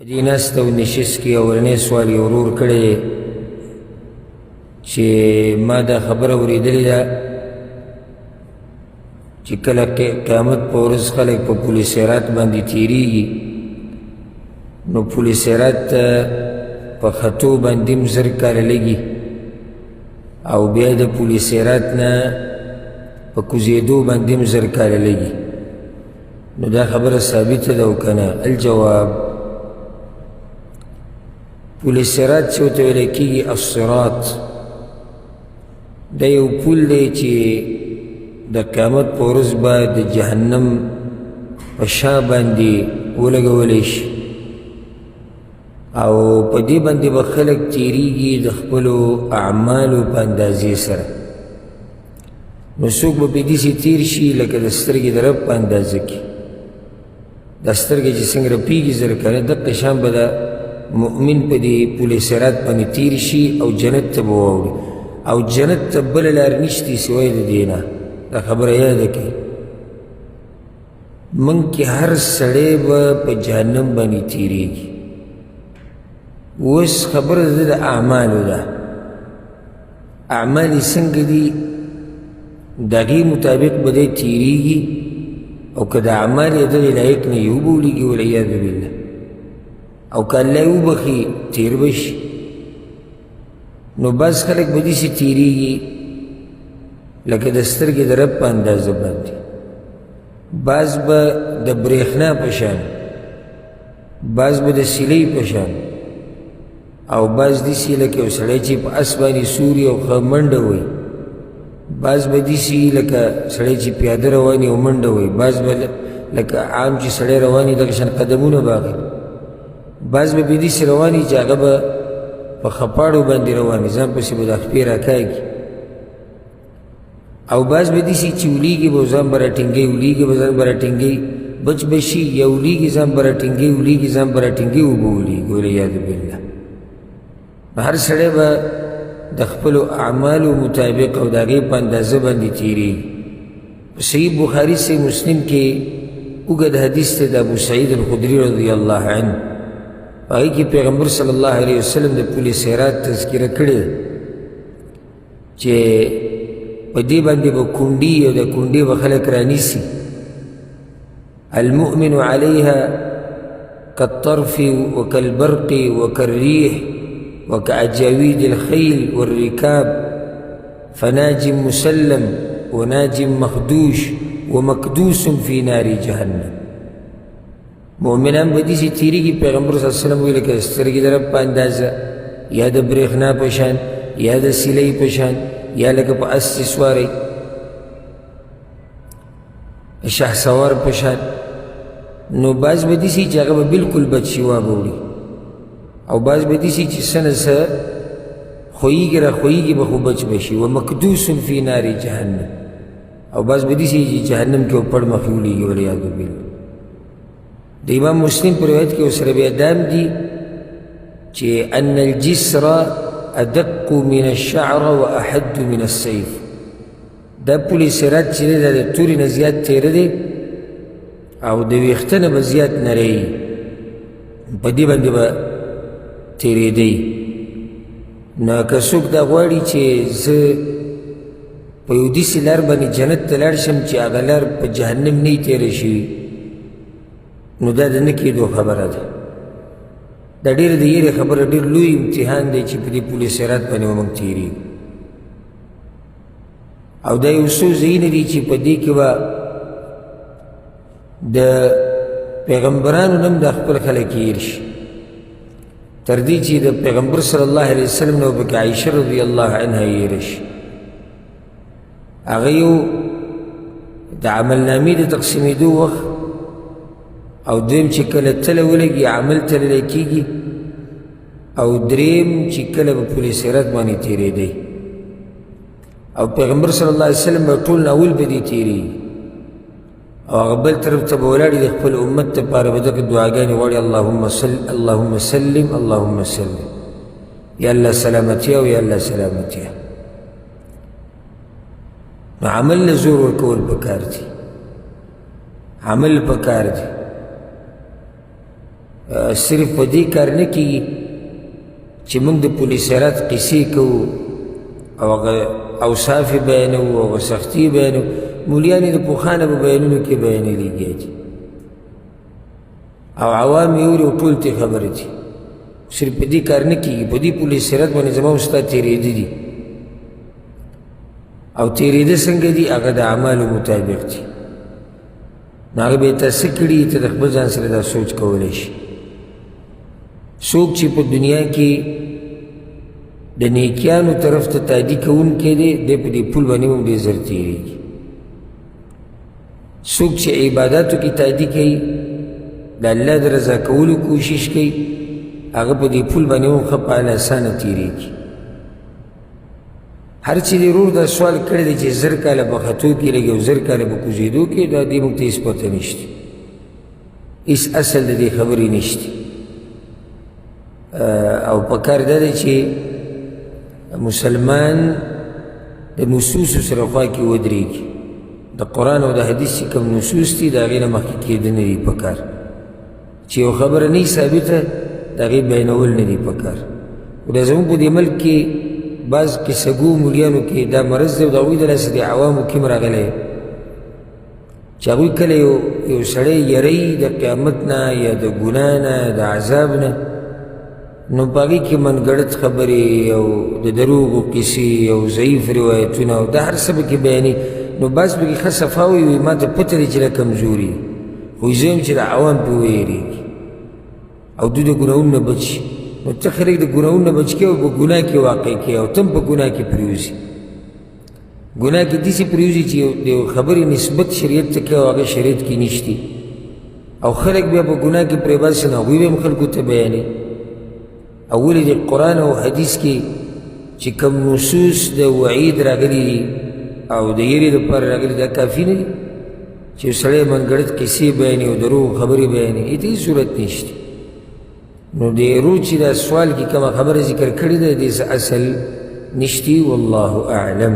په دې ناسته او نشست کې اولنی سوال یې ورور کړی دی چې ما دا خبره اورېدلې ده چې کله قیامت په ورځ خلک په پل صراط باندې تیریږي، نو پل صراط ته په ختو باندې هم 1000 کاله لګي، او بیا د پل صراط نه په کوزېدو باندې هم 1000 کاله لګي. نو دا خبره ثابته ده او که نه؟ الجواب، پل صراط چې ورته ویلی کېږي الصراط، دا یو پل دی چې د قیامت په ورځ به د جهنم په شا باندې ولګولی شي، او په دې باندې به خلک تیریږي د خپلو اعمالو په اندازې سره. نو څوک به پې داسې تیر شي لکه د سترګې د رب په اندازه کې، دا سترګې چې څنګه رپېږي زر که نه، دقه شان به د مؤمن په دې پل صراط باندې تیر شي او جنت ته به واوړي، او جنت ته بله لار نشتي سوی د دې نه. دا خبره یاده کړئ، موږ کې هر سړی به په جهنم باندې تیریږي. اوس خبره د اعمالو ده، اعمال یې څنګه دي د هغې مطابق به دی تیریږي، او که د اعمال یې دغې لایق نه وي وبه ولېږي، والعیاذ بالله، او که الله یې وبخښي تیر به شي. نو بعض خلک به داسې تیریږي لکه د سترګې د رب په اندازه باندې، بعض به د برېښنا په شان، بعض به د سیلۍ په شان، او بعض داسې لکه یو سړی چې په اس باندې سوري او ښه منډه وهي، بعض به داسې لکه سړی چې پیاده روان او منډه وهي، بعض به لکه عام چې سړی روان وي دغه شان قدمونه به اخلي، بعض به پرې داسې روان وي چې هغه به په خپاړو باندې روان وي، ځان پسې به د خپې راکاږي، او بعض به داسې چې ولیږي به ځان به راټینګوي، ولیږي به ځان به راټینګوي، بچ به شي، یا ولیږي ځان به راټینګوي، ولیږي ځان به راټینګوي، وبه ولیږي، والعیاذ بالله. هر سړی به د خپلو اعمالو مطابق او د هغې په اندازه باندې تېرېږي. په صحیح بخاري صحیح مسلم کې اوږد حدیث دی د ابو سعید الخدري رضی الله عنه، په هغې کې پیغمبر صلی الله علیه وسلم د پل صراط تذکره کړې ده چې په دې باندې به کونډي او د کونډې به خلک رانیسي. المؤمن عليها كالطرف وكالبرق وكالريح وكأجاويد الخيل والركاب، فناج مسلم وناج مخدوش ومكدوس في نار جهنم. مؤمنان به داسې تېرېږي، پیغمبر صلی الله علیه وسلم ویل که سترګې د رب په اندازه، یا د برېښنا په شان، یا د سیلۍ په شان، یا لکه په اس چې سوارئ شهسوار په شان. نو بعض به داسې چې هغه به بالکل بچ شي وابه وړي، او بعض به داسې چې څه نه څه خویږي را خویږي به، خو بچ به شي. ومکدوس فی نار جهنم، او بعض به داسې چې جهنم کې پړ مخې ولېږي، والعیاذ بالله. د امام مسلم په روایت کې ورسره بیا دام دي چې ان الجسر ادق من الشعر واحد من السیف. دا پل صراط چې دی دا د تورې نه زیات تېره دی او د ویښته نه به زیات نری، په دې باندې به تېرېدی. نو که څوک دا غواړي چې زه په یو داسې لار باندې جنت ته لاړ شم چې هغه لار په جهنم نه تېره شوي، نو دا د نه کېدو خبره ده. دا ډېره د یېرې خبره، ډېر لوی امتحان دی چې په دې پل صراط باندې به موږ تېرېږو. او دا یو څو ځایونه دي چې په دې کې به د پیغمبرانو نه هم د خپل خلک هېر شي، تر دې چې د پیغمبر صلی الله علیه وسلم نه پکې عایشه رضی الله عنها هېره شي. هغه یو د عملنامې د تقسیمېدو وخت، او دویم چې کله تله ولګي عمل تللی کېږي، او دریم چې کله به پل صراط باندې تېرېدی، او پیغمبر صلی الله علیه وسلم به ټول نه اول په دې تېرېږي، او هغه بل طرف ته به ولاړ د خپل امت لپاره به دغه دعاګانې غواړي، اللهم صل اللهم سلم اللهم سلم، یا الله سلامتیا او یا الله سلامتیا. نو عمل له زور ورکول پکار دي، عمل پکار دي. صرف په دې کار نه کېږي چې موږ د پل صراط قصې کوو او هغه اوصاف یې بیانوو، هغه سختي یې بیانوو. مولیان یې د پخوا نه په بیانونو کې بیانوي لګیا دي او عوام یې اوري او ټول ترې خبره دي. صرف په دې کار نه کېږي. په دې پل صراط باندې زما او ستا تېرېده دي، او تېرېده څنګه دي؟ هغه د اعمالو مطابق دي. نو هغه به یې تا څه کړي، ته د خپل ځان سره دا سوچ کولی شي. څوک چې په دنیا کې د نیکیانو طرف ته تادي کوونکی دی، دی په دې پل باندې هم ډېر زر تېرېږي. څوک چې عباداتو کې تادي کوي، د الله د رضا کولو کوشش کوي، هغه په دې پل باندې هم ښه په اسانه تېرېږي. هر چې دې ورور دا سوال کړی دی چې 1000 کاله په ختو کې لګي او 1000 کاله په کوزېدو کې، دا دې موږ ته هېڅ پته نشته، هېڅ اصل د دې خبرې نشته. او په کار دا دی چې مسلمان د نصوصو سره خوا کې ودرېږي. د قرآن او د حدیث چې کوم نصوص دي، د هغې نه مخکې کېده نه دي په کار. چې یو خبره نه ثابته، د هغې بیانول نه دي په کار. خو دا زموږ په دې ملک کې بعض قصهګو مولیانو کې دا مرض دی، او د هغوی د لاسه د عوامو کې هم راغلی چې هغوی کله یو سړی یری د قیامت نه یا د ګناه نه د عذاب نه، نو په هغې کې منګړت خبرې او د دروغو قصې او ضعیف روایتونه او دا هر څه پکې بیانوي. نو بعض پکې ښه صفا وي، وایي ما ته پته دی چې دا کمزوري، خو زه یم چې د عوام پرې ویرېږي او دوی د ګناهونو نه بچ شي. نو ته خلک د ګناهونو نه بچ کړې او په ګناه کې واقع کړې او ته هم په ګناه کې پرېوځي. ګناه کې داسې پرېوځي چې د یو خبرې نسبت شریعت ته کوي او هغه شریعت کې نشتي، او خلک بیا په ګناه کې پرې باسي، نو هغوی به هم خلکو ته بیانوي. او ولې د قرآن او حدیث کې چې کوم نصوص د وعید راغلي دي او د یرې دپاره راغلي، دا کافي نه دي چې یو سړی منګړت قصې بیانوي او دروغ خبرې بیانوي، دې ته هېڅ ضرورت نشته. نو د ورور چې دا سوال کې کومه خبره ذکر کړې ده، دې څه اصل نشتي، والله اعلم.